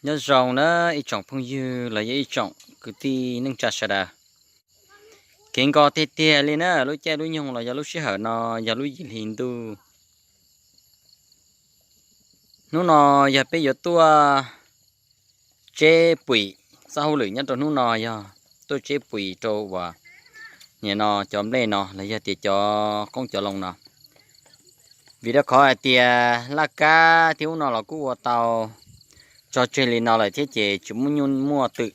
Nyob zoo na ib tsoom phooj ywg los yog ib tsoom kwv tij neej tsa sawv daws. Kev nkos tiag tiag li na, lub caij lub nyoog los yog lub sij hawm no yog lub yim hli ntuj. Hnub no yog peb yuav tuaj tseb puim, txoj hauj lwm nyob rau hnub no yog tuaj tseb puim rau uas nim no cov nplej no los yog tias cov qoob cov loo no. Vim rau qhov hais tias laj kab thiab ub no los kuj ua tau tso tseg li no lawm thiab ces tsis muaj nyuj muaj twm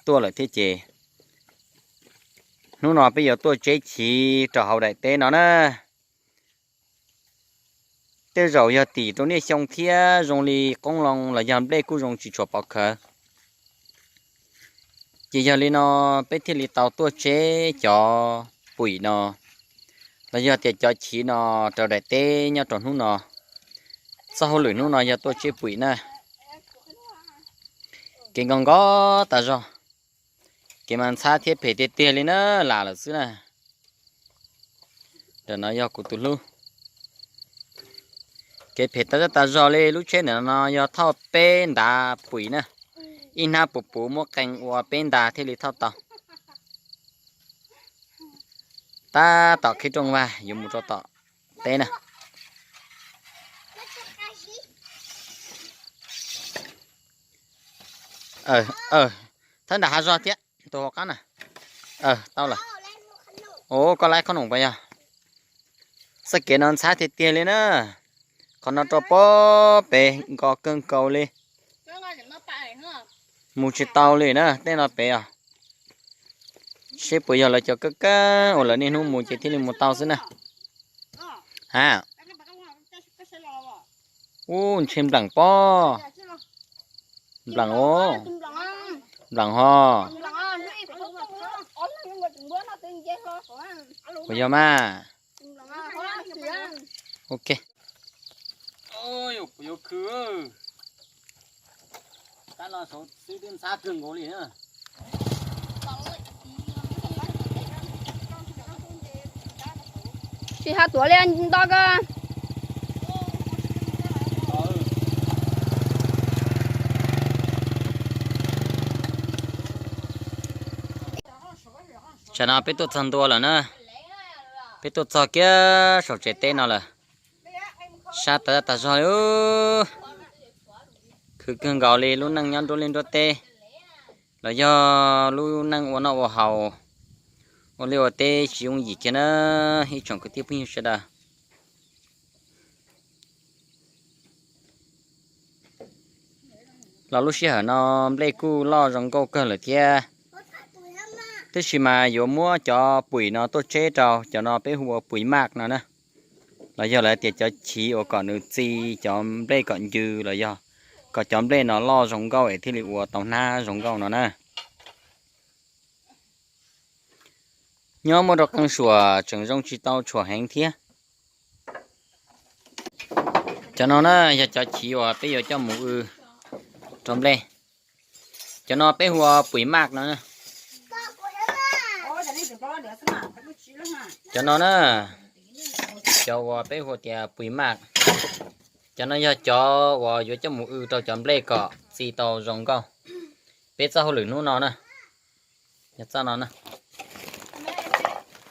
tuaj lawm thiab ces hnub no peb yuav tuaj tseb chiv rau hauv daim teb no na. Tej zaum yog tim rau niaj xyoo thiab zoo li qoob loo los yog nplej kuj zoo tsis tshua pov khawv. Ces yog li no peb thiaj li tau tuaj tseb cov puim no los yog tias cov chiv no rau daim teb nyob rau hnub no. Txoj hauj lwm hnub no yog tuaj tseb puim na. Kev nkos nkos tas zog, kev mas ntxhab thiab phem tiag tiag li na, lam lawm xwb na. Ntawm no yog kuv tus hlub. Kev phem tas zog tas zog li, lub tsheb ntawm no yog thauj peb ntav puim na. Ib hnab puv puv muab qee ua peb ntav thiaj li thauj tau. Tab tom qhib rooj vag yuav mus rau tom teb na. Thawb nram hav zog thiab, tus hauv qab na. Tau lawm. Ua koj laib khob noom puas yog? Txoj kev no ntxhab tiag tiag li na. Qhov no rau pob pem nkos kawg nkaus li. Mus tsis tau li na, tej no pem os. Seb puas yog lawv cov kab kab uas lawv niaj hnub mus ces thiaj li mus tau xwb na. Ha. Ub, ntshe npleem pob. Npleem os. Npleem ho. Puas yog mas? Ok. Tsis hab tuav li nto ko. Tsam no peb tuaj txog ntua lawm na. Peb tuaj txog kiag saum tsev teb no lawm. Sab tas tas zog li. Khwv kawg nkaus li lub neej nyob nruab liaj nruab teb los yog lub neej ua noj ua haus, ua liaj ua teb tsis yooj yim kiag na ib tsoom kwv tij phooj ywg sawv daws. Los lub sij hawm no nplej kuj loj zoo nkauj kawg lawm thiab. Tab sis mas yuav muab cov puim no tuaj tseb rau cov no peb hu ua puim maj no na, los yog lawv tias cov chiv uas kom nws txi cov nplej kom ncw los yog kom cov nplej no loj zoo nkauj es thiaj li ua tau hnab zoo nkauj no na. Nyob muaj rau qee suam tseem zoo tsis tau tshuam heev thiab. Cov no na yog cov chiv uas peb yuav coj mus w rau nplej. Cov no peb hu ua puim maj no. Cov no na, cov uas peb hu tias puim maj. Cov no yog cov uas yuav coj mus w rau cov nplej kom txi tau zoo nkauj. Peb txoj hauj lwm hnub no na, yog txoj no na.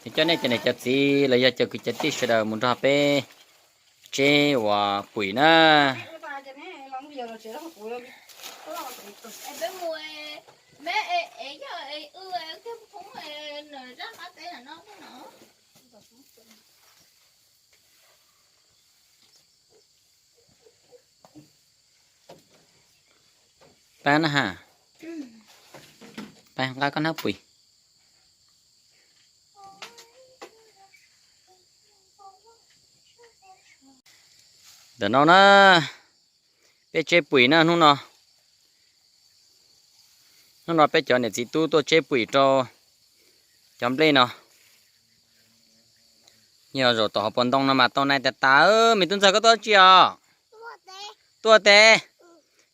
Es coj nej cov niam cov txiv los yog cov kwv cov tij sawv daws mus nrog peb tseb uas puim na. Pab na ha, pab nqa koj hnab pui. Ntawm no na, peb tseb pui na hnub no. Hnub no peb cov niam txiv tub tuaj tseb pui rau cov nplej no. Yog zaum tom hauv paus ntoo no mas tau nai tas tas. Me tub ntxawg, koj tuaj tsi os? Tuaj teb.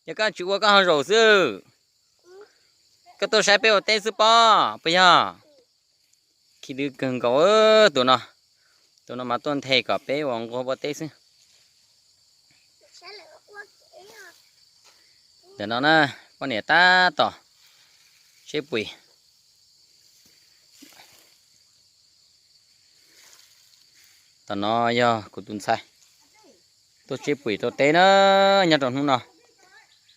Yog koj tsis ua koj ho zaum xwb. Koj tuaj saib peb ua teb xwb pob, puas yog? Khib dwb kawg nkaus tus no. Tus no mas tuaj nthe kom peb ua nquag ua teb xwb. Ntawm no na, poj niam tab tom tseb pwm. Tam no yog kuv tus ntxhais tuaj tseb pwm rau teb na. Nyob rau hnub no,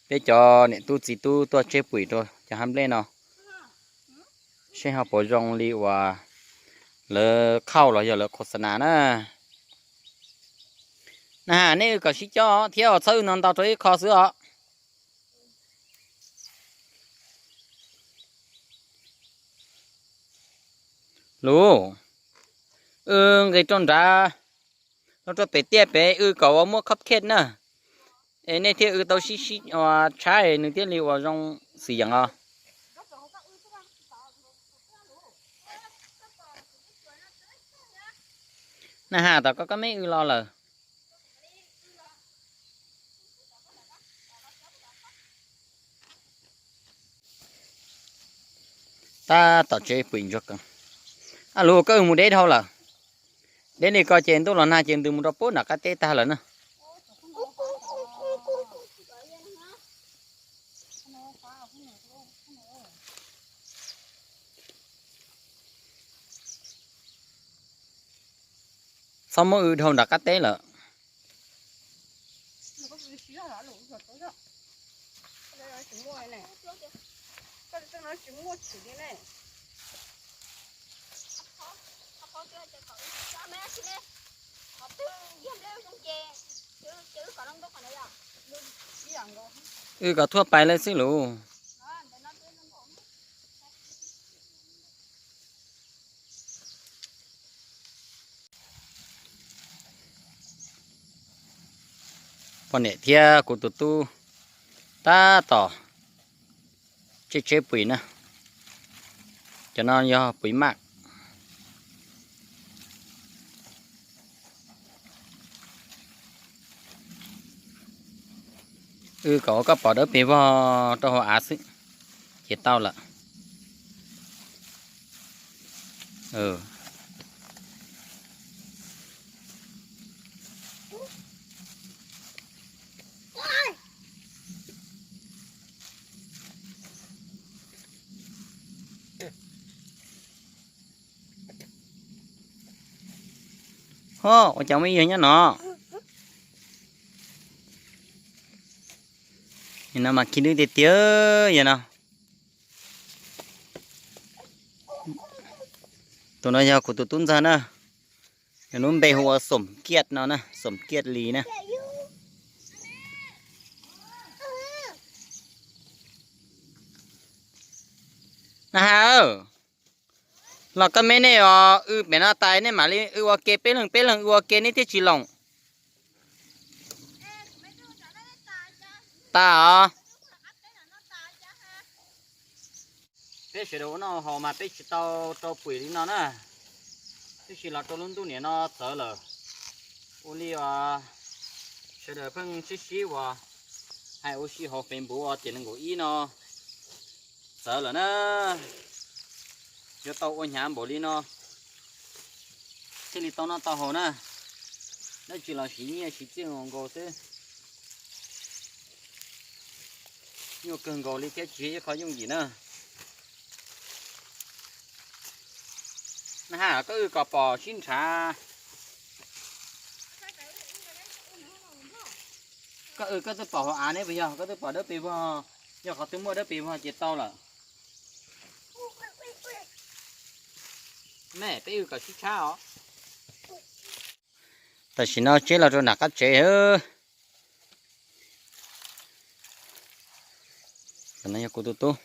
peb cov niam tub txiv tub tuaj tseb pwm rau cov hav nplej no, seb ho puas zoo li uas lawv khauj los yog lawv khos xa nas na. Na has, nej wb kom sib coj thiab os, txhob wb no ntau rau ib qho xwb os. Lus, wb nqis rau nrad, los rau pem tiaj pem, wb kom ua muab cupcake na, es nej thiaj wb tau sib sib ua tshab nws thiaj li ua zoo xwm yeem os. Na has, tom koj koj me wb los lawm. Tab tom tseb pwm ntsuag kees. Ab, lus, koj wb mus deb dhau lawm. Deb li ko ces ntuj los nag ces ntws mus rau pub nram qab teb tag lawm na. Txhob muab wb dhau nram qab teb lawm. Wb kom thuaj pais lawm xwb lus. Poj niam thiab kuv tus tub tab tom tseb tseb pwm na. Cov no yog pwm maj. Wb kom ua koj pom dawb pes vog rau hauv av xwb ces tau lawm. Ho, ua cas muaj ib yawg nyob no? No mas khib dub tiag tiag yawg no. Tus no yog kuv tus tub ntxawg na. Nws lub npe hu ua Xom Kiaj no na, Xom Kiaj Lis na. Na has, los koj me nej os, wb pem no tas nej mam li wb ua ke, peb leeg peb leeg wb ua ke nej thiaj tsis loom. Tas os. Peb sawv daws ua noj haus mas peb tsis tau rau pwm li no na. Tab sis los rau lub ntuj niam no txawv lawm. Ua li sawv daws pheej sib sib uas hais ua si hauv Facebook uas tiam nees nkaum ib no txawv lawm na. Yuav tau ua hnyav npaum li no thiaj li tau noj tau haus na. Dab tsi los siv nyiaj siv txiaj nkaus xwb. Nyuaj kawg nkaus li thiab tsis yog ib qho yooj yim na. Na has, koj wb kom pom sib nrhav. Koj wb koj twb pom hauv av ne puas yog? Koj twb pom dawb pes vog, yog qhov twg muaj dawb pes vog ces tau lawm. Me, peb wb kom sib tshab os. Tam sim no tseb los rau nram qab tsev. Tam no yog kuv tus tub,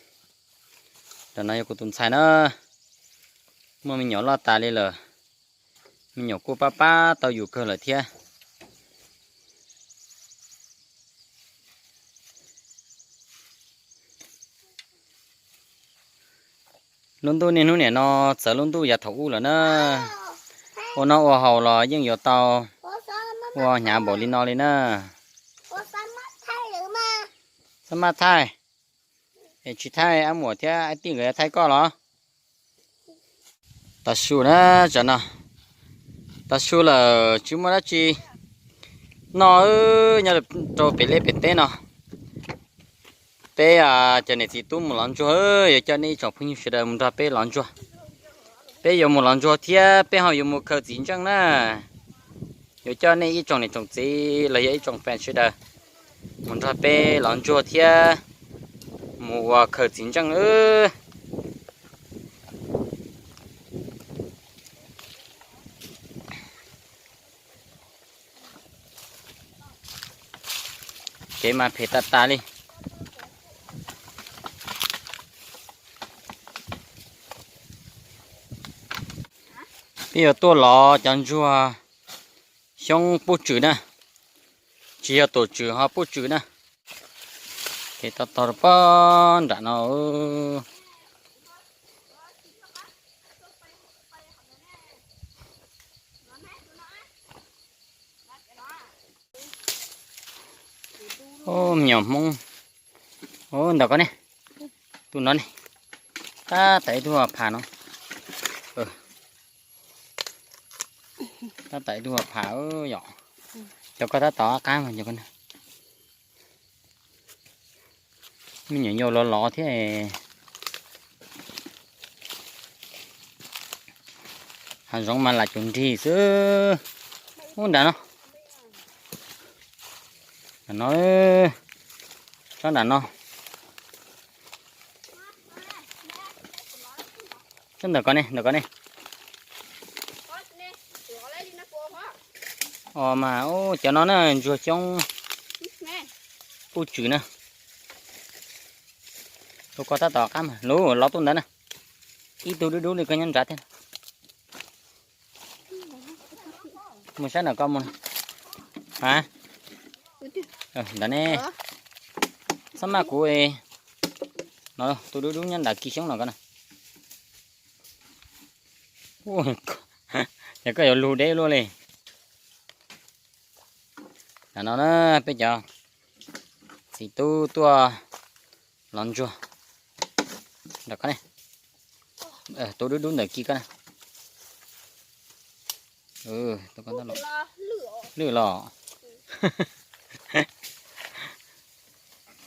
tam no yog kuv tus ntxhais na. Muaj me nyuam loj tas li lawm, me nyuam kuj pab pab tau yus kawg lawm thiab. Lub ntuj niaj hnub niam no txawv lub ntuj yav thaum ub lawm na. Ua noj ua haus los yeej yuav tau ua hnyav npaum li no li na. Xab maj thaij, es tsis thaij ab muam thiab ab tij nkawd yuav thaij koj los? Tav su na, tsam no tav su lawm tsis muaj dab tsi noj, nyob rau pem liaj pem teb no. Peb cov niam txiv tub mus lov ntsuag, yuav coj nej ib tsoom phooj ywg sawv daws mus nrog peb lov ntsuag. Peb yuav mus lov ntsuag thiab peb ho yuav mus khaws txiv ntseej na. Yuav coj nej ib tsoom niam tsoom txiv los yog ib tsoom fans sawv daws mus nrog peb lov ntsuag thiab mus ua khaws txiv ntseej. Kev mas phem tas tas li. Peb yuav tuaj lov cov ntsuag xyoob pub tswm na, tsis yog tuam tswm ho pub tswm na. Kev tau tog rau pob nram no. Me nyuam Hmoob, ntawm ko ne, tus no ne, tab tom ib tug phav no, tab tom ib tug phav yom, cov ko tab tom qab mas cov ko. Me nyuam yaus los lov thiab. Hav zoov mas lam cum nrig xwb. Ub nram no, nram no, tsob nram no, tsob ntawm ko ne, ntawm ko ne. Os mas, ub, cov no na ntsuag xyoob pub tswm na. Tus ko tab tom qab mas lub lov tuaj ntawd na. Ib tug dub dub li ko nyob nrad thiab. Mus saib ntawm ko mus. A, ntawm ne, txhob maj kuv. No tus dub dub nyob nram kis xyoob no ko na. Ces koj yuav lug deb luaj li. Ntawm no na, peb cov txiv tub tuaj lov ntsuag. Ntawm ko ne, tus dub dub ntawm kis ko na. Lwj los.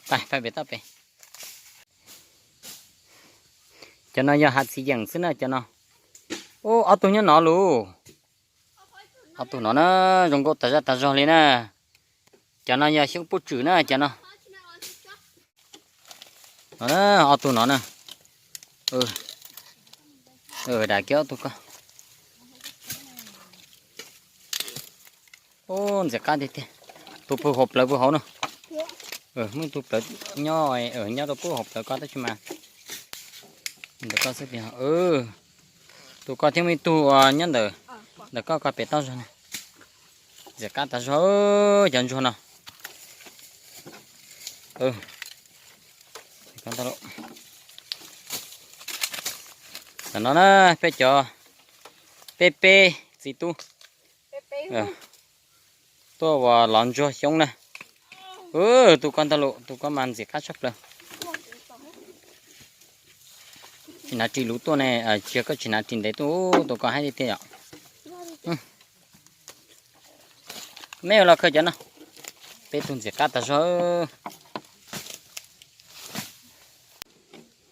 Pab peb toj pem. Cov no yog hav txiv yeem xwb na cov no. Ub, ob tug nyob no lauj. Ob tug no na, zoo nkauj tas zaj tas zog li na. Cov no yog xyoob pub tswm na cov no. No, ob tug no na. Dam kiag ob tug ko. Ub, ntxim qab tiag tiag. Tus pw hauv plawv pw hauv no. Muaj ib tug plawv nyob, nyob rau pub hauv plawv ko tab sis mas ntawm ko xwb tiag. Tus ko thiab muaj ib tug nyob ntawm, ntawm ko ko pem toj zog na. Ntxim qab tas zog cov ntsuag no. Tam no na peb cov, peb peb txiv tub tuaj ua lov ntsuag xyoob na. Tus ko ntag lauj, tus ko mas ntxim qab tshaj plaws. Tsis hnav ris luv tuaj ne, tsis yog koj tsis hnav ris ntev tuaj, tus ko haib tiag tiag yom. Meb los khaws cov no, peb tug ntxim qab tas zog.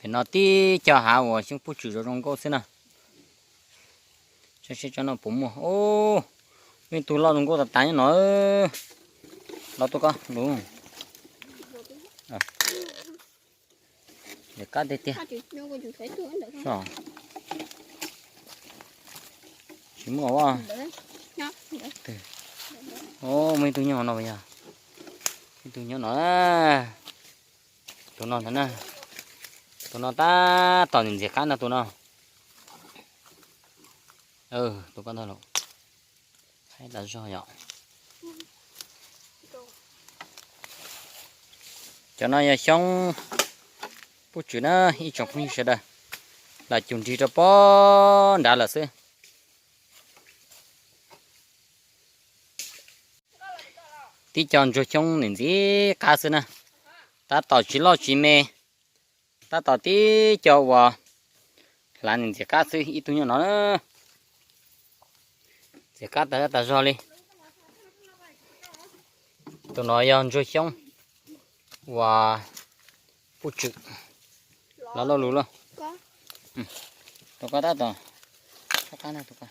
Pem no tib co hav uas xyoob pub tswm zoo zoo nkauj xwb na. Saib seb tsob no puas muaj. Muaj ib tug loj zoo nkauj tas tas nyob no. Los tuaj koj lus. Ntxim qab tiag tiag. Tsis muaj. Muaj ib tug nyob no yog, ib tug nyob no. Tus no ntag na, tus no tab tom ntxim qab no tus no. Tus ko ntag lauj, haib tas zog yom. Cov no yog xyoob pub tswm na ib tsoom phooj ywg sawv daws, lam cum nrig rau pob nrad lawm xwb. Tib co ntsuag xyoob ntxim qab xwb na, tab tom tsis loj tsis me, tab tom tib co uas hlav ntxim qab xwb. Ib tug nyob no ntxim qab tas zog li. Tus no yog ntsuag xyoob uas Puj Tswm, los lauj lus lauj. Tus ko tab tom, tus ko,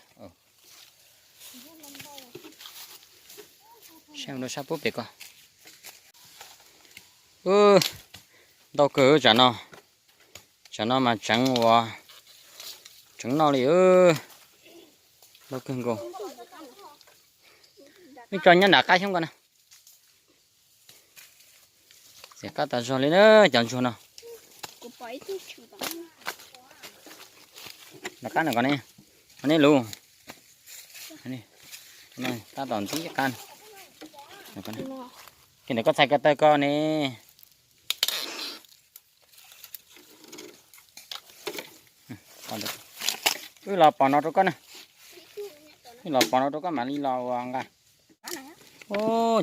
saib mus rau sab pub pem ko. Ntau kawg tsam no, tsam no mas tseev ua, tseev noj li. Ntau kawg nkaus. Wb tso nyob nram qab xyoob ko na. Ntxim qab tas zog li na cov ntsuag no. Nram qab no ko ne, nej lus, tab tom ntxim qab. Kiag ntawm koj txhais ko taw ko ne. Wb los pom no rau koj na. Wb los pom no rau koj mam li los ua nqa.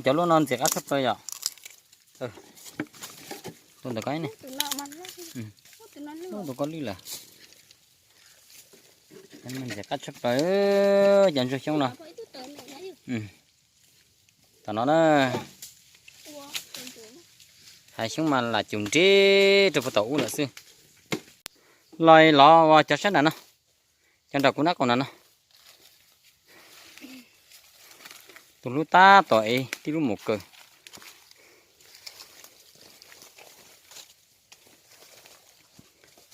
Cov luaj no ntxim qab tshaj plaws yom. Tus ntawm ko ne, tus ko lwj lawm. Ntxim qab tshaj plaws cov ntsuag xyoob no. Tom no na, hav xyoob mas lam cum nrib rau puag tom ub lawm xwb. Los los ua cov sab nram no, cov nram kuv nab qaum nram no. Tus hlub tab tom ev tib lub mus kaws.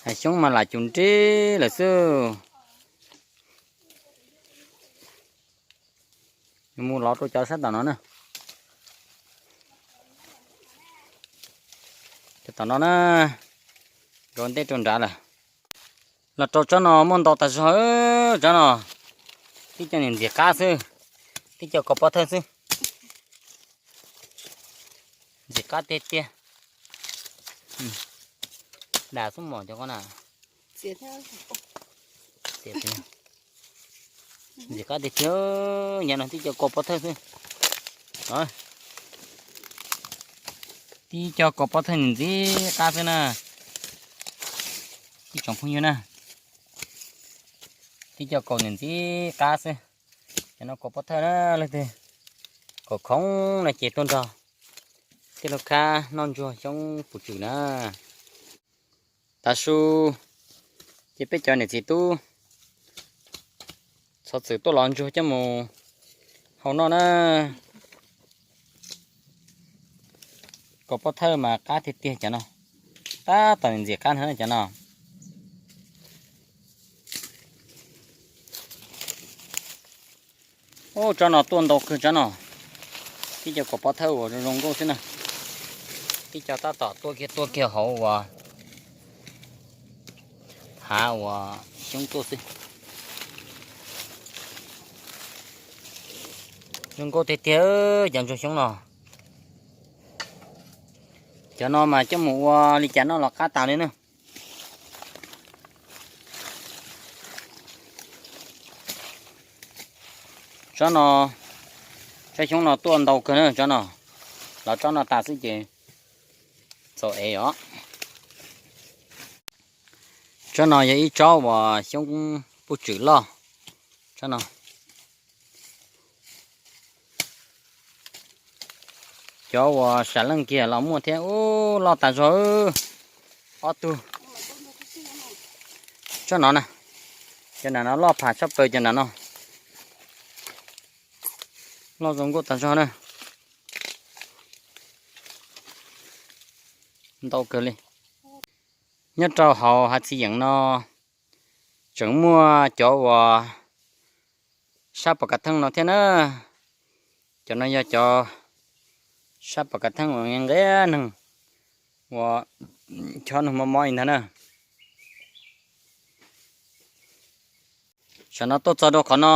Hav xyoob mas lam cum nrib lawm xwb. Mus lov rau cov sab tom no na. Cov tom no na, nkaus ntej rau nrad lawm. Los rau tsob no muaj ntau tas zog, tsob no tib co ntxim qab xwb, tib co kaus pob thawj xwb. Ntxim qab tiag tiag. Dam xub mom cov ko na. Ntxim qab tiag tiag, nyob no tib co kaus pob thawj xwb. Tib co kaus pob thawj ntxim qab xwb na. Ib tsoom phooj ywg na, tib co kaus ntxim qab xwb. Cov no kaus pob thawj na, leej twg kaus khoom no ces tuaj nrog tij laug Khab noj ntsuag xyoob puv tswm na. Tav su ces peb cov niam txiv tub txhob txwm tuaj lov ntsuag coj mus hau noj na. Kaus pob thawj mas qab tiag tiag cov no, tab tom ntxim qab na cov no. Ub, tsob no tuaj ntau kawg tsob no. Tib co kaus pob thawj uas zoo zoo nkauj xwb na. Tib co tab tom tuaj kiag tuaj kiag hauv uas hav uas xyoob tuaj xwb. Zoo nkauj tiag tiag cov ntsuag xyoob no. Cov no mas coj mus ua li cas noj los qab tas li na. Tsob no, tsob xyoob no tuaj ntau kawg na tsob no. Los tsob no tas xwb ces txaus ev os. Tsob no yog ib tsob uas xyoob puj tswm loj. Tsob no, cov uas sam leej kiag los muaj thiab. Ub, loj tas zog. Ob tug tsob no na, cov nram no loj pham tshaj plaws cov nram no. Loj zoo nkauj tas zog na. Ntau kawg li. Nyob rau hauv hav txiv yeem no tseem muaj cov uas sab pos kav theej no thiab na. Cov no yog cov sab pos kav theej uas nqia neeg uas chob neeg mob mob li ntag na. Tam no tuaj txog rau qhov no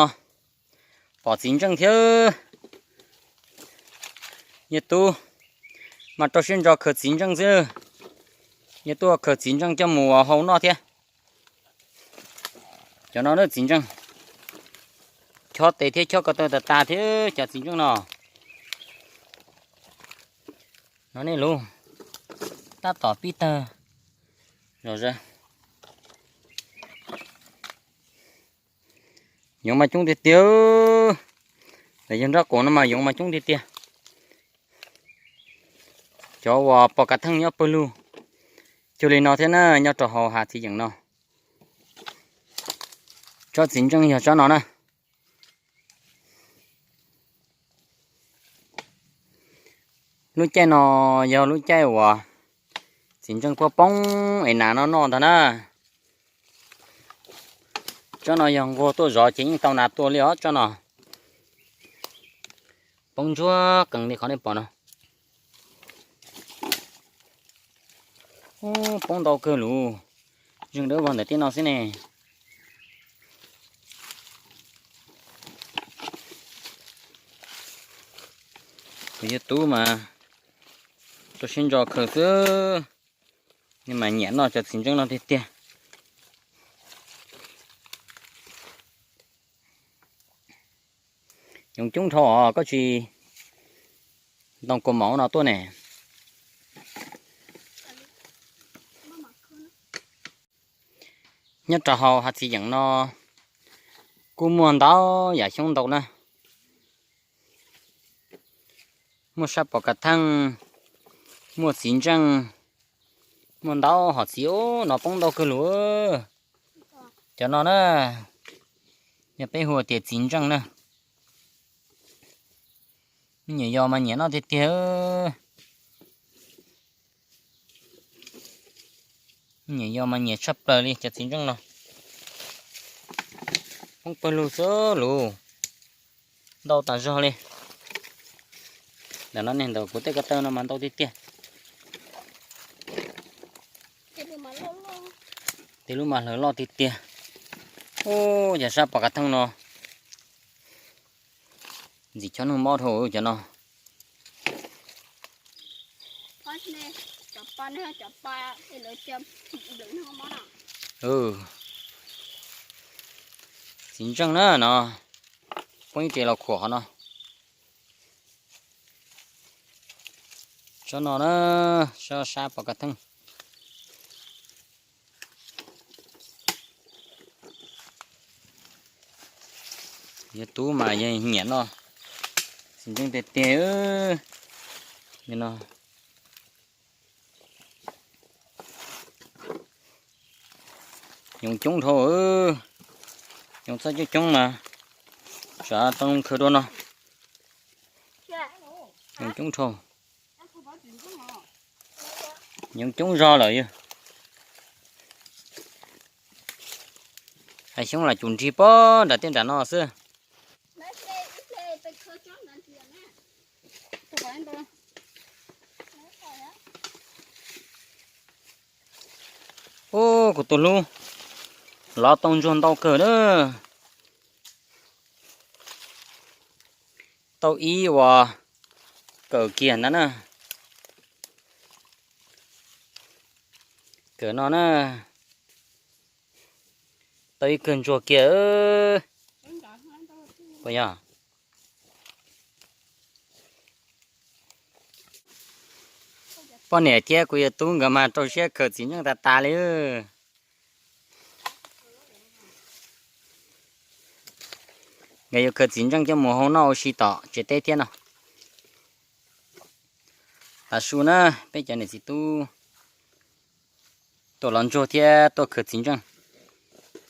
pom txiv ntseej thiab. Yawg tub mas rau siab ntso khaws txiv ntseej xwb. Yawg tub khaws txiv ntseej coj mus hau noj thiab. Cov no txiv ntseej chob tes thiab chob ko taw tas tas thiab cov txiv ntseej no. No nej lub tab tom pib tawg zom zaws. Yoov mas coob tiag tiag. Yog nrab qaum no mas yoov mas coob tiag tiag. Cov uas pos kav theej nyob pawg lug Cuag li no thiab na, nyob rau hauv hav txiv yeem no, tsob txiv ntseej yog tsob no na. Lub caij no yog lub caij uas txiv ntseej puab poob es nas no noj ntag na. Tsob no yog nquag tuaj zov ces yeej tau nas tua li os tsob no. Poob ntsuag qees li qhov nej pom no. Poob ntau kawg lus, zeeg dawb vog ntawm tej no xwb ne. Kuv yawg tub mas rau siab ntso khaws xwb, nws mas nyiam noj cov txiv ntseej no tiag tiag. Yoov coob dhau os, koj tsis ntoo kua mom no tuaj ne. Nyob rau hauv hav txiv yeem no kuj muaj ntau yam xyoob ntau na. Muaj sab pos kav theej, muaj txiv ntseej, muaj ntau hom txiv no poob ntau kawg lus. Cov no na, yog peb hu tias txiv ntseej na. Me nyuam yos mas nyiam noj tiag tiag. Me nyuam yos mas nyiam tshaj plaws li cov txiv ntseej no. Poob pawg lug xwb lus, ntau tas zog li. Ntawm no ne, ntawm kuv tej ko taw no mas ntau tiag tiag. Tej lub mas hlawv loj tiag tiag. Ub, yog sab pos kav theej no ntxim chob neeg mob dhau cov no. Txiv ntseej na no, poob ib re los khuam qhov no. Tsob no na, tsob sab pos kav theej. Yawg tub mas yog nyiam noj txiv ntseej tiag tiag li no. Yoov coob dhau, yoov txob coob coob mas tsam tau khaws dua no. Yoov coob dhau, yoov coob zog lawm yog. Hav xyoob los cum nrig pog nram tej nram no xwb. Ub, kuv tus hlub lov tau ntsuag ntau kawg na. Tau ib uas kawm kiag ntag na. Kawm no na, tau ib kawg ntsuag kiag. Puas yog? Poj niam thiab kuv yawg tub nkawd mas rau siab khaws txiv ntseej tas tas li. Nkawd yuav khaws txiv ntseej coj mus hau noj ua si tom tsev teb thiab no. Tav su na, peb cov niam txiv tub tuaj lov ntsuag thiab tuaj khaws txiv ntseej.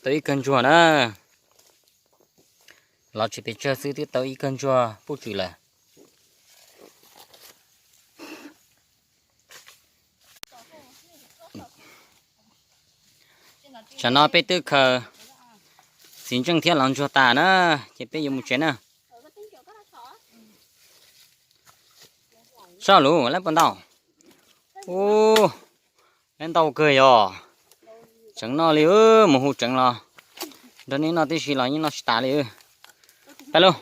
Tau ib kawg ntsuag na, lov tsis pes tsawg xwb twb tau ib kawg ntsuag pub tswm lawm. Tsam no peb twb khaws txiv ntseej thiab lov ntsuag tas na, ces peb yuav mus tsev na. Soj lus lab puas ntau? Ub, lab ntau kawg yog. Tseev noj li, mus hu tseev los nrog nej noj tib si los yeej noj tsis tas li. Pab lauj,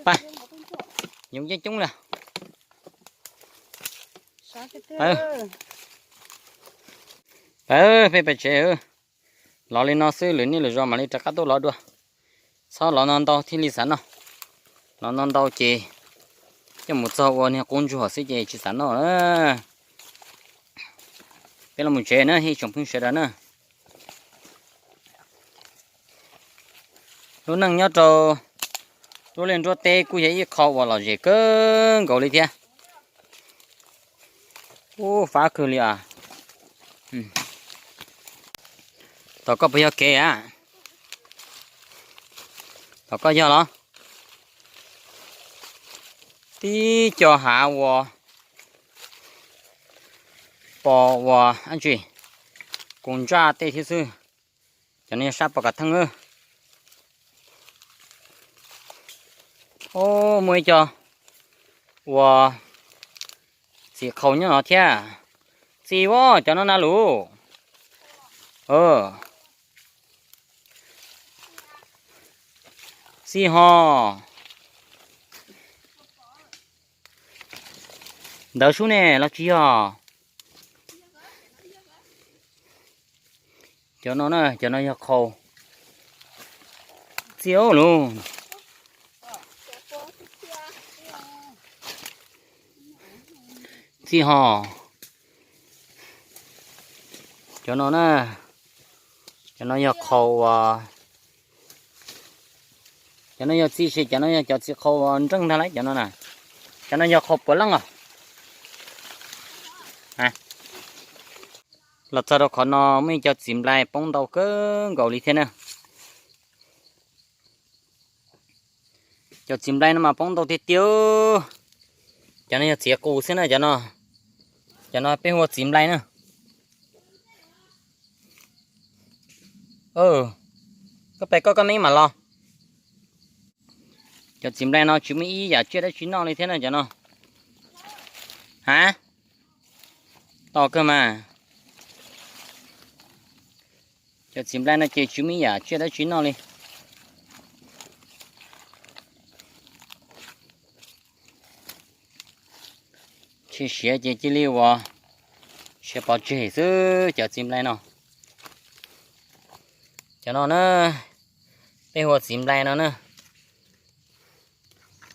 pab, yoov coob coob li. Pab, peb pais tsev. Lov li no xwb, lwm niaj lwm zaus mam li rov qab tuaj lov dua. Txhob lov no ntau thiaj li xav noj. Lov no ntau ces coj mus txog ua niag qub ntsuag xwb ces tsis xav noj na. Peb los mus tsev na ib tsoom phooj ywg sawv daws na. Lub neej nyob rau lub liaj nruab teb kuj yog ib qho uas lom zem kawg nkaus li thiab. Ub, fab kawg li as. Tom koj puas yog kev a? Tom koj yog los? Tib co hav uas pos uas ab tsi, kus ntsaj tej thiab xwb. Cov no yog sab pos kav theej. Muaj ib co uas txiv qhau nyob no thiab. Txi as cov no na lus. Txi ho. Ntawd sub ne los tsis yog? Cov no na, cov no yog qhau. Txi lus. Txi ho. Cov no na, cov no yog qhau. Cov no yog txi ces cov no yog cov txiv qhau nreej ntag lauj cov no na. Cov no yog qhau puav leej os. Los txog rau qhov no muaj ib co txiv nplai poob ntau kawg nkaus li thiab na. Cov txiv nplai no mas poob ntau tiag tiag. Cov no yog txiv qus xwb na cov no. Cov no peb hu ua txiv nplai na. Koj pais koj koj meb mam los. Cov txiv nplai no tsis muaj ib yam tsiaj dab tsi noj li thiab na cov no. Ha, tau kawg mas. Cov txiv nplai no ces tsis muaj ib yam tsiaj dab tsi noj li. Tsis siav ces cia li ua siav pov tseg xwb cov txiv nplai no. Cov no na, peb hu ua txiv nplai no na.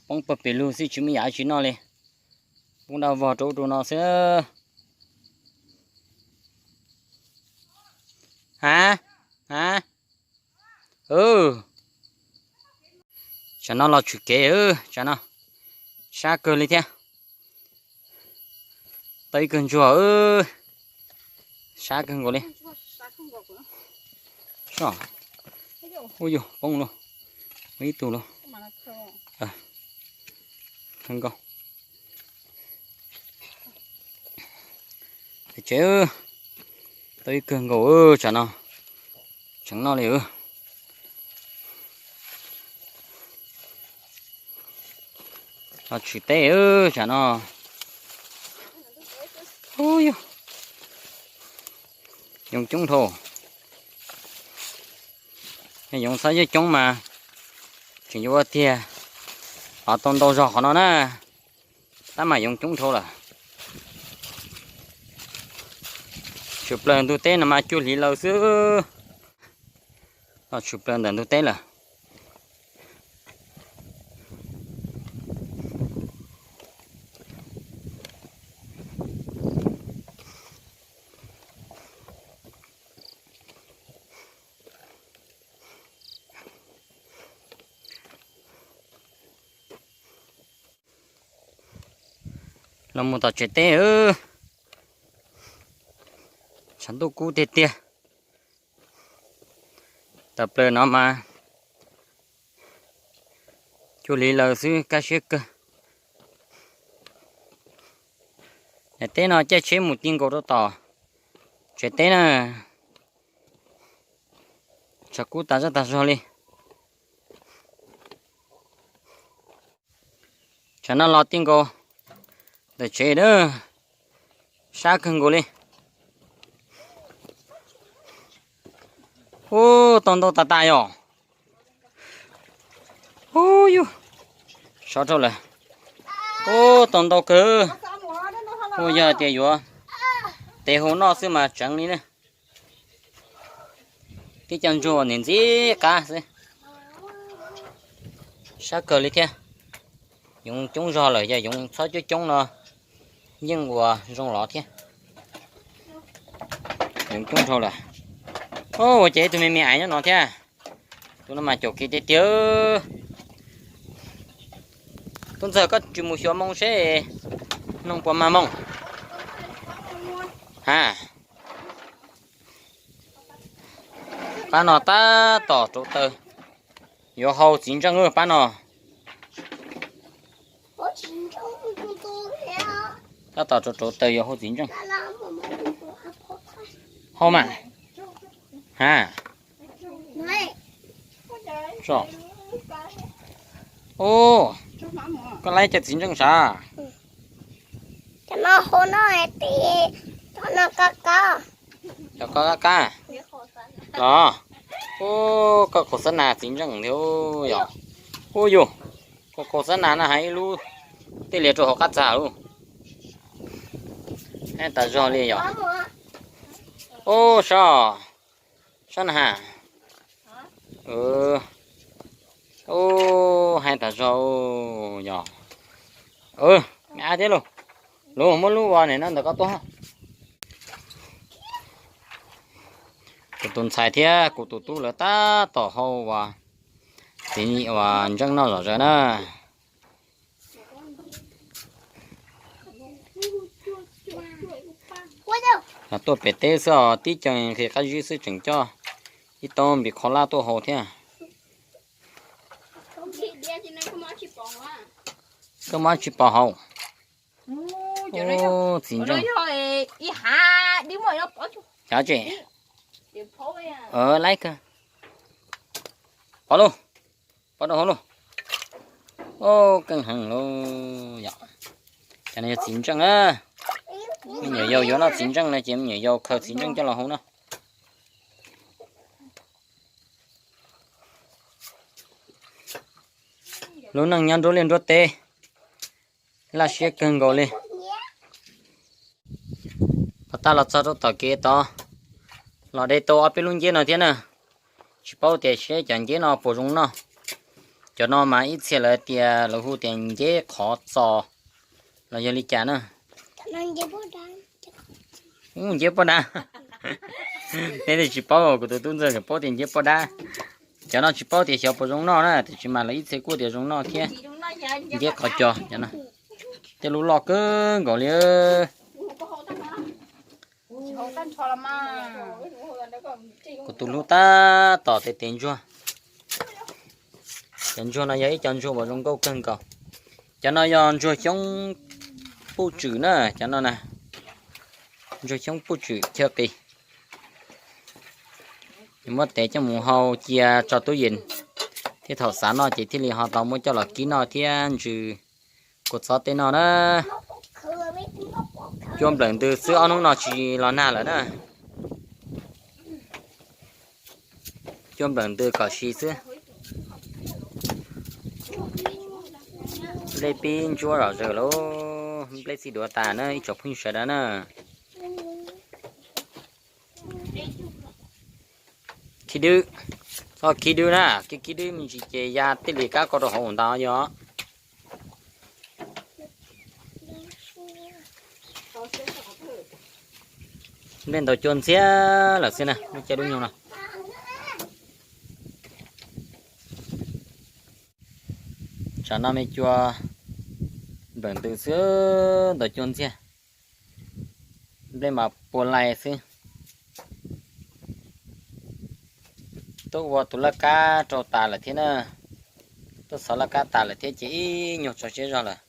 Poob puag pem lug xwb tsis muaj yam tsi noj li. Poob dab vog rau ub rau no xwb. Ha, ha, tsam no los tshwm kev, tsam no sab kawg li thiab. Tau ib kawg ntsuag, sab kawg nkaus li. Ub yug poob lawm, ib tug lawm. Kawg nkaus. Tsev, tau ib kawg nkaus, tsam no tseem noj li. Los tshwm teb, tsam no. Ub yug, yoov coob dhau. Yog yoov txhob coob coob mas tseem yuav ua tiag, los tau ntau zog qhov no na. Tab mas yoov coob dhau lawm. Tshwm plaws ntug teb no mas cuaj hlis lawm xwb. Los tshwm plaws ntawm ntug teb lawm. Los mus tom tsev teb, tshav ntuj kub tiag tiag. Tawm plaws no mas cuaj hlis lawm xwb, kaj siab kawg. Daim teb no caij tsheb mus ti nkaus rau tom tsev teb na. Tshav kub tas zaj tas zog li. Tsam no los ti nkaus ntawm tsev na, sab kawg nkaus li. Ub, tau ntau tas tas yom. Ub yug, sov rau lawm. Ub, tau ntau kawg. Ub, yog tias yuav tev hau noj xwb mas tseev li na. Tib co ntsuag ntxim ntxim qab xwb. Sab kawg li thiab. Yoov coob zog lawm, yog yoov txhob coob coob no yeej ua zoo los thiab. Yoov coob dhau lawm. Ua ces ib tug me me ais nyob no thiab. Tus no mas caum kev tiag tiag. Tub ntxawg, koj tsis mus xyuas moo seb noog puas mag moo? Ha, Pab no tab tom rauv taws, yuav hau txiv ntseej pab no. Tab tom rauv rauv taws yuav hau txiv ntseej. Hau mas. Ha. Ub, koj laib cov txiv ntseej sav? Cov no, cov ko kab kab los? Ub, koj kaus xab nas txiv ntseej thiab yog? Ub yus, koj kaus xab nas no hais ib lub tej lias rau hauv qab txag lub. Hais tas zog li yog? Ub, sab, sab na has. Ub, hais tas zog yog? Me ab thiab lauj, luag muab lub ua nim no ntawm koj tuaj. Kuv tus ntxhais thiab kuv tus tub lawv tab tom hau uas txiv uas ntseej noj zom zaws na. Tuaj pem teb xwb os, tib co nqhis qab zib xwb tseem coj ib tauv npis qhov laj tuaj hau thiab. Koj muab tsis pom hauv. Txiv ntseej. Cov tseem. Laib kawg. Pov lauj, pov rau hauv lauj. Keej heev lauj yom. Cov no yog txiv ntseej na. Me nyuam yaus yuav noj txiv ntseej no ces me nyuam yaus khaws txiv ntseej coj los hau no. Lub neej nyob nruab liaj nruab teb laj siab kawg nkaus li. Pov tab los txog rau tom kev tod, los de tau ob peb lub nceb no thiab na. Tsis paub tias seb cov nceb no puas zoo noj. Cov no mas ib txhia lawv tias lawv hu tias nceb qhov txos los yog li cas na. Nceb poj dab. Neb tsis paub, kuv tus tub ntxawg tseem paub tias nceb poj dab. Cov no tsis paub tias xyov puas zoo noj na, tiam sis mas lawv ib txhia kuj tias zoo noj thiab. Nceb qhov cos cov no, tej lub loj kawg nkaus li. Kuv tus hlub tab tom tes tes ntsuag. Cov ntsuag no yog ib co ntsuag uas zoo nkauj kawg nkaus. Cov no yog ntsuag xyoob puj tswm na, cov no na. Ntsuag xyoob puj tswm chaw qis. Muab tev coj mus hau cia tso tub yees, thiab thaum xav noj ces thiaj li ho tau muab coj los kib noj thiab ntsws kua txob tej noj na. Cua nplawm ntws xwb, ob hnub no tsis los nag lawm na. Cua nplawm ntws kom siv xwb. Nplej pib ntsuab zom zaws lauj, nplej txi duav tas na ib tsoom phooj ywg sawv daws na. Khib dwb, txhob khib dwb na, khib khib dwb me ntsis ces ya tej li kab ko rau hauv ntawd yog. Nplej ntaus cua ntxiag lawm xwb na, lub caij lub nyoog no. Tsam no me cua nplawm ntws xwb, ntaus cua ntxiag. Nplej mas pua lais xwb. Tuaj ua tus laj kab rau tas lawm thiab na. Tuaj xov laj kab tas lawm thiab ces ib nyuag tso siab zog lawm.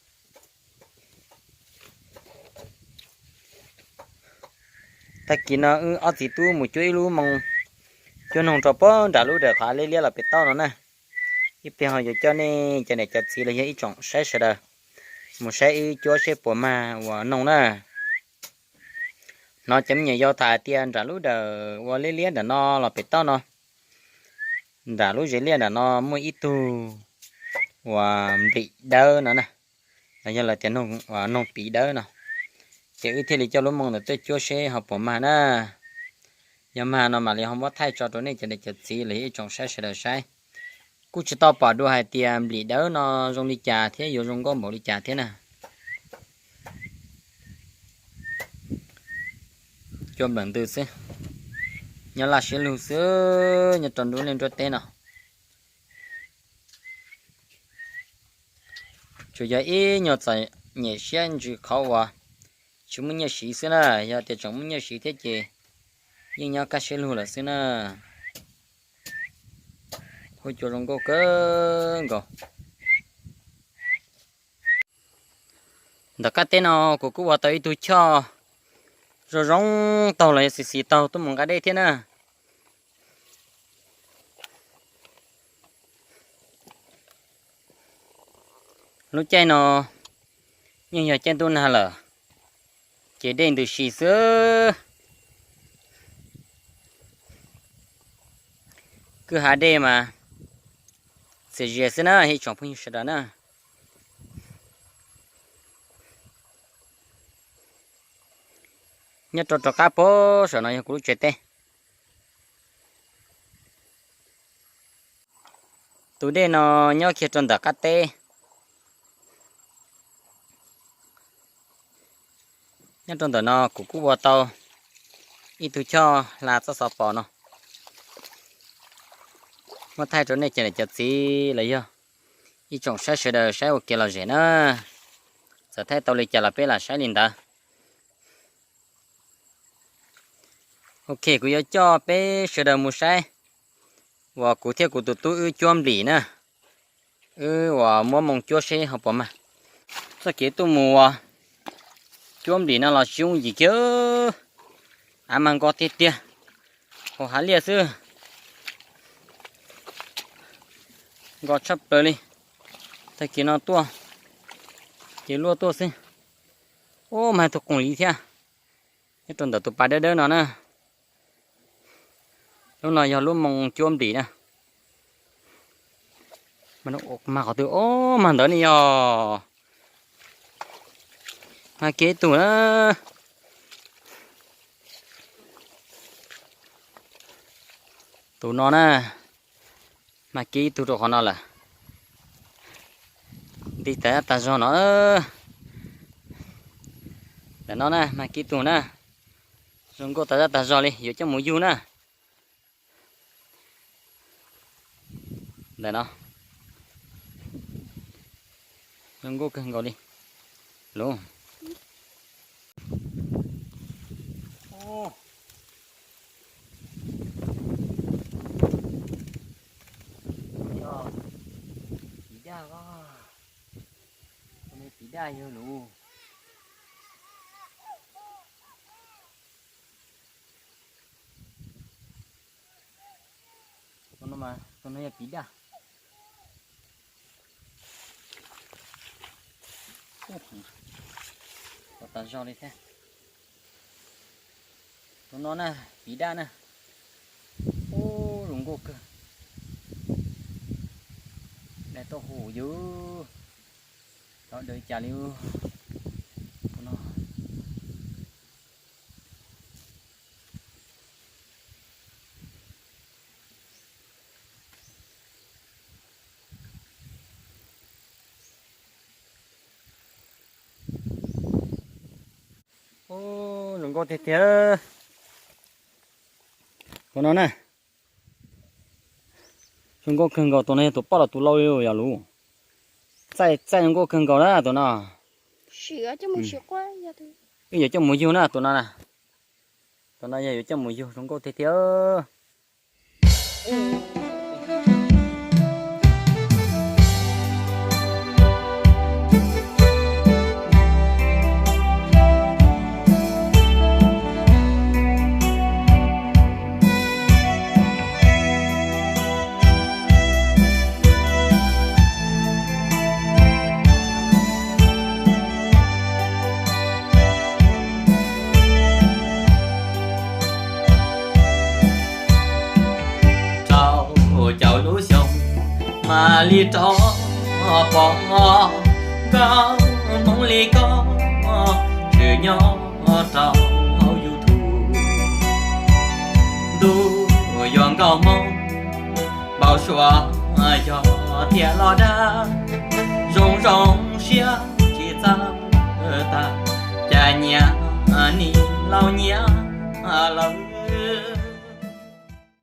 Tag kis no wb ob txiv tub mus cuab ib lub moo cuab noog rau pem nram lub dawm qhov liab liab los pem toj no na. Ib pliag ho yuav coj nej cov niam cov txiv los yog ib tsoom saib sawv daws mus saib wb cuab seb puas mag uas noog na. Hnov cov me nyuam yaus tham hais tias nram lub dawm ua liab liab nram no los pem toj no, nram lub zes liaj nram no muaj ib tug uas nplim dawb no na, los yog lawv tias noog piv dawb no. Ces wb thiaj li coj lub moo ntawd tuaj cuab seb ho puas mag na. Yog mag no mam li ho muab thaij tso rau nej cov niam cov txiv los yog ib tsoom saib sawv daws saib. Kuj tsis tau pom dua hais tias nplim dawb no zoo li cas thiab yuav zoo nkauj npaum li cas thiab na. Cua nplawm ntws xwb, nyob laj siab lug xwb nyob rau nruab liaj nruab teb no. Tsuas yog ib nyuag txom nyem siab ntsws qhov uas tsis muaj nyiaj siv xwb na, yog tias tseem muaj nyiaj siv thiab ces yeej nyob kaj siab lug lawm xwb na. Ua cua zoo nkauj kawg nkaus. Ntawm qab teb no kuv kuj ua tau ib tug choj zoo zoo taug los yog xis xis taug tuaj mus nqa dej thiab na. Lub caij no yeej yog caij ntuj nag lawm, ces dej ntws si xwb. Kwj hav dej mas txias zias xwb na ib tsoom phooj ywg sawv daws na. Nyob rau rov qab pem saum no yog kuv lub tsev teb. Tus dej no nyob kiag rau ntawm qab teb. Nyob rau ntawm no kuv kuj ua tau ib tug choj hla txoj xov pos no, muab thaij rau nej cov niam cov txiv los yog ib tsoom saib sawv daws saib ua kev lom zem na. Txawm thaij tau li cas los peb lam saib li ntawd. Ok, kuv yuav coj peb sawv daws mus saib uas kuv thiab kuv tus tub wb cuab nplim na. Wb uas muab moo cuab seb ho puas mag. Txoj kev tuaj mus uas cuab nplim no los tsis yooj yim kiag, av mas nkos tiag tiag, hauv hav liaj xwb. Nkos tshaj plaws li. Tag kis no tuaj ces luaj tuaj xwb. Ub, mas tus qoom li thiab, nyob rau ntawm tus pas dawb dawb no na. Lub no yog lub moo cuab nplim na. Mas qhov twg, ub, mas ntawd ne yog. Mag kiag ib tug na. Tus no na, mag kiag ib tug rau qhov no lawm. Nti tas zaj tas zog no. Ntawm no na, mag kiag ib tug na. Zoo nkauj tas zaj tas zog li, yuav coj mus yug na. Ntawm no zoo nkauj kawg nkaus li lauj. Piv daj, piv daj yog lauj. Tus no yog piv daj. Ua tas zog li thiab. Tus no na, piv daj na. Ub, zoo nkauj kawg. Daj tauj hu yus, cov dawv cas li tus no. Ub, zoo nkauj tiag tiag. Tus no na, zoo nkauj kawg nkaus. Tus no yog tus poj los tus lau li yog lus. Txaij txaij zoo nkauj kawg nkaus na tus no. Wb yuav coj mus yug na tus no. Tus no yog yuav coj mus yug, zoo nkauj tiag tiag. Rau caum lub xyoo mam li rov pom nkauj hmoob li koj tseem nyob rau hauv YouTube. Ntuj yuav nkauj hmoob npau suav yog thiaj los dag, zoo zoo siab tsis txawj tag, cas nyias nim laus nyias lawm.